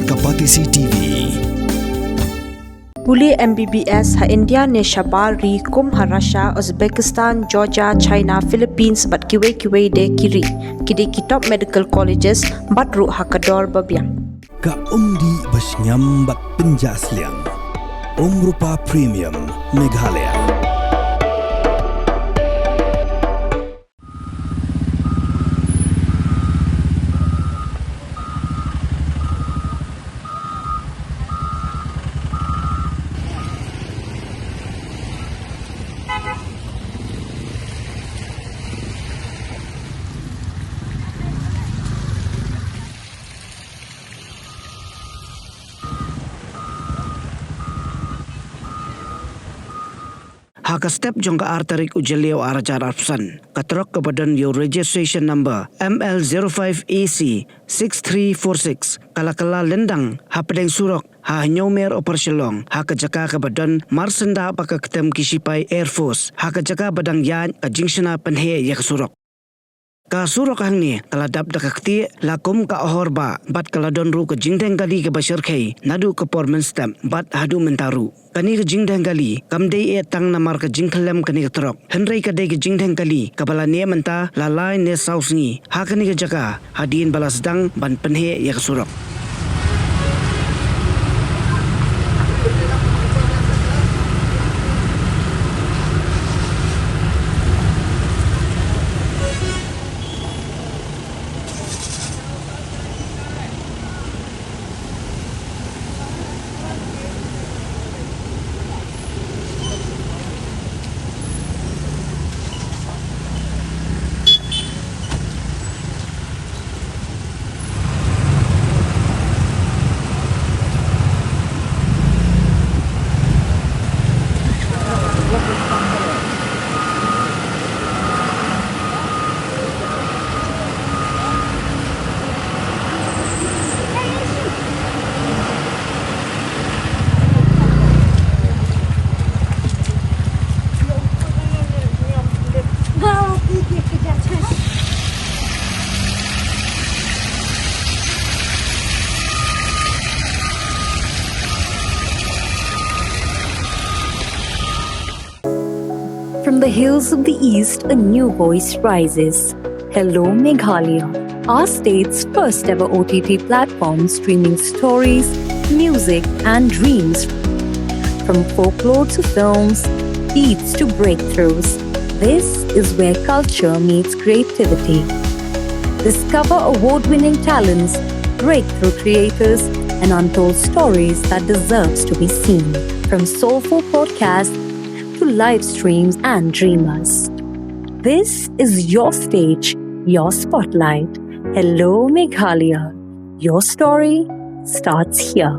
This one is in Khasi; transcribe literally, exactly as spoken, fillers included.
Ka Batesi T V. Pule M B B S ha India ne shabar ri kum ha Russia, Uzbekistan, Georgia, China, Philippines bad kiwei kiwei de ki ri. Ki dei ki top medical colleges bad ruh ha ka dor ba biang. Ka umdih ba shngiam bad pynjah sliang. Umrupa Premium Meghalaya. Ha ka step jong ka ar tarik u Jylliew ar hajar arphew san, ka trok kaba don ïa u registration number M L zero five A C six three four six ka la kylla lyndang hapdeng surok ha Hynñiewmer Upper Shillong, ha ka jaka kaba don marsyndah bad ka ktem ki shipai Air Force, ha ka jaka ba dang ïaid ka jingshna pynheh ïa ka surok. Ka surok hangne ka la dap da ka ktieh la kum ka ahor bah bad ka la don ruh ka jingdheng kali kaba shyrkhei naduh ka por mynstep bad haduh mynta ruh. Kane ka jingdheng kali kam dei eh tang namar ka jingkhyllem kane ka trok, hynrei ka dei ka jingdheng kali kaba la neh mynta la lai ne saw sngi ha kane ka jaka hadien ba la sdang ban pynheh ïa ka surok. From the hills of the East, a new voice rises. Hello, Meghalaya, our state's first ever O T T platform streaming stories, music, and dreams. From folklore to films, beats to breakthroughs, this is where culture meets creativity. Discover award winning talents, breakthrough creators, and untold stories that deserves to be seen. From soulful podcasts to live streams and dreamers. This is your stage, your spotlight. Hello, Meghalaya. Your story starts here.